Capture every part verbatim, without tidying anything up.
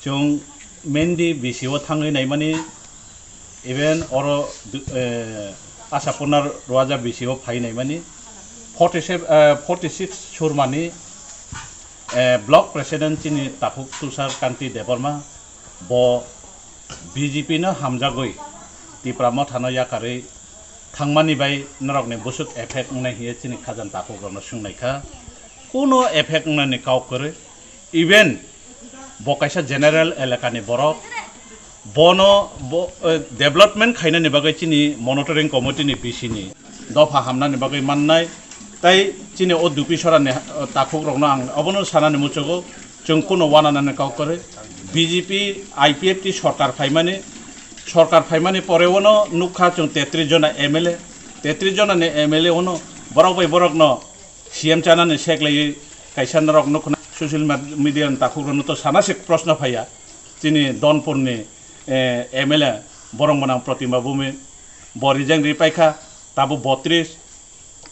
Chwng Mendi B C o thangwi naimani, even oro du-, eh, Asapurna Roaja B C o phai naimani, forty-seven, eh, forty-six Surmani, eh, block president chini takhuk Tushar Kanti Debbarma, bo B J P no hamjagwi Tipra Motha no yakarwi thangmani bai norokni bwswk effect wngnai hiye chini khajan takhuk rokno swngnaikha. Kuno effect wngnani kok kwrwi. Even bo kaisa general elakani borok, bono bo, eh, development khainani bagwi chini monitoring committee ni B C ni dopha hamnani bagwi mannai, tai chini o Dupisora ni, eh, takhuk rokno ang obono sanani muchugo, chwng kuno wananani kok kwrwi. B J P I P F T sorkar phaimani, sorkar phaimani pore ono nukha chwng tetris jona M L A, tetris jona ni M L A ono borok bai borokno C M chanani seklaiwi kaisa norok nukna social med-, media ni takhuk rokno to sana se proshno phaiya. Chini Donpur ni, eh, M L A borok mwnang Protima Bhumi bo resign ri paikha, tabo botris.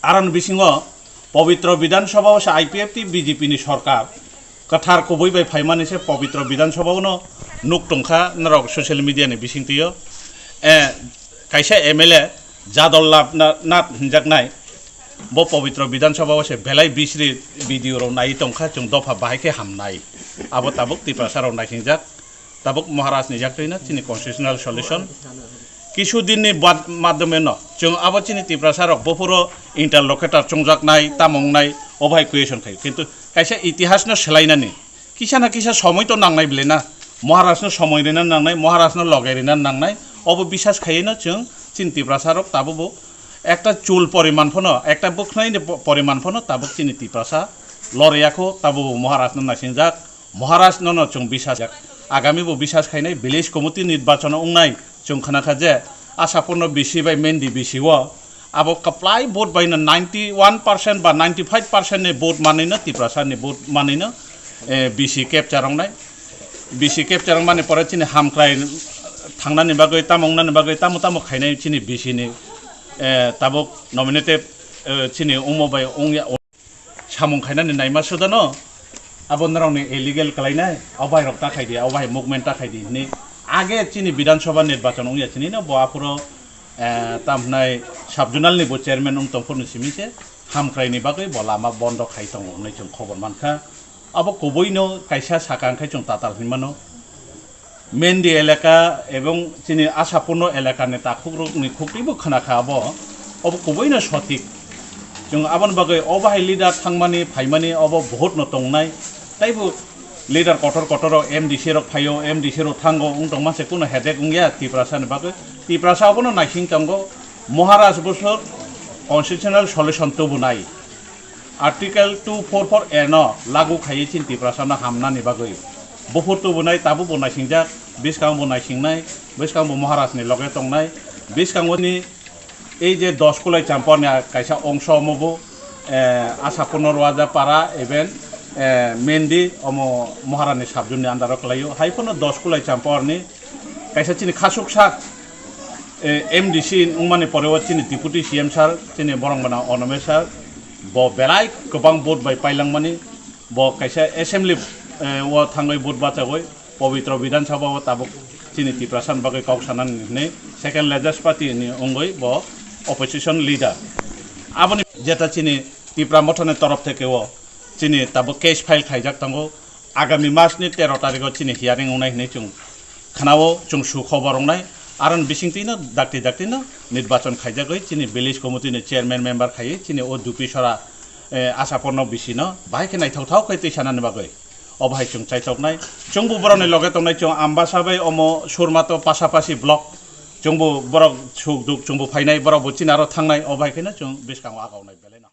Aron bisingo Pabitro Bidhan Sabha o se I P F T B J P ni sorkar kwthar kubui bai phaimani se Pabitro Bidhan Sabha o no nuk tongkha norok social media ni bisingtwi o. Eh, kaisa M L A Jadol Lab na-, Nath hinjaknai, bo Pabitro Bidhan Sabha o se belai bisri video rok nai tongkha, chwng dopha bahai khe hamnai. Abo tabuk Tiprasa rok naisingjak, tabuk Maharaj ni yaktwi no chini constitutional solution. Kisu din ni bad-, madhyome no chwng abo chini Tiprasa rok buphuro interlocutor chwngjaknai, tamo wngnai, obo hai question khaio. Kintu kaisa itihas no swlainani kisa na kisa somoi to nangnai bile na, Maharaj no somoi rina nangnai, Maharaj no loge rina nangnai, obo bisas khaiwi no chwng chini Tiprasa rok tabuk bo ekta chul poriman phano, ekta bwkhnai ni po-, poriman phano tabuk chini Tiprasa loriyakho, tabuk bo Maharaj no naisingjak, Maharaj no no chwng bisas, agami bo bisas khainai village committee nirbachon wngnai, chwng khnakha je Asapurno B C bai Mendi B C o abo kwplai vote bai no ninety one percent ba ninety five percent ni vote manwi no, Tiprasa ni vote manwi no, eh, B C capture wngnai. B C capture wngmani pore chini hamkrai thangnani bagwi, tamo wngnani bagwi, tamo tamo khainai chini B C ni, eh, tabuk nominated, eh, chini wngmo bai wngya. Samung khainani naima sudano abo norokni illegal kalainai, o bai rok ta khaidi, o bai movement ta khaidi hinwi age chini Bidhan Sabha nirbachon wngya chini no bo aphuru, eh, tam hwnai sub zonal ni bo chairman wng tongphuru ni simi se hamkrai ni bagwi bo lama bondo khai tongo hinwi chwng khobor mankha. Abo kubui no kaisa sakang khai chwng tatal hinmano. Mendi elaka ebong chini Asapurno elakani takhukrokni khuktwibo khnakha abo, obo kubuino sothik. Chwng aboni bagwi o bahai leader thangmani, phaimani obo bohutno tongnai. Taibo leader kotor kotor rok M D C rok phaio, M D C rok thango, wng tongma se kuno headache wngya Tiprasani bagwi. Tiprasa obono naising tongo, Maharaj bwswk constitutional solution tubunai. Article two four four A no lagu khaiwi chini Tiprasano hamnani bagwi. Buphur tubunai tabukbo naisingjak, bwskango bo naisingnai, bwskango bo Maharajni loge tongnai, bwskango ni ei je dos kulai champorni kaisa ongso omo bo, eh, Asapurno Roaja para even, eh, Mendi omo Maharajni subzone ni under o kwlaio. Hai phano dos kulai champorni kaisa chini khasuksa, eh, M D C wngmani pore o chini Deputy C M sir, chini borok bana Onome sir, bo belai kwbang vote bai pailangmani, bo kaisa assembly, eh, o thangwi vote bachagwi Pabitro Bidhan Sabha o tabuk chini Tiprasani bagwi kok sanani hinwi second largest party ni wngwi bo opposition leader. Aboni jeta chini Tipra Mothani torof theke o chini tabuk case file khaijak tongo. Agami mas ni tero tarikh o chini hearing wngnai hinwi chwng khnao, chwng su khobor wngnai. Aron bisingtwi no dakti dakti no nirbachon khaijagwi chini village committee ni chairman member khaiwi chini o Dupisora, eh, Asapurno B C no bahai khe naithok thok khe twi sanani bagwi. Obo hai chwng chaitoknai. Chwngbo borokni loge tongnai, chwng Ambasa bai omo Surma to pasapasi block. Chwngbo borok suk duk chwngbo phainai, borokbo chini aro thangnai, obo hai kheno chwng bwskango agawnai belai no.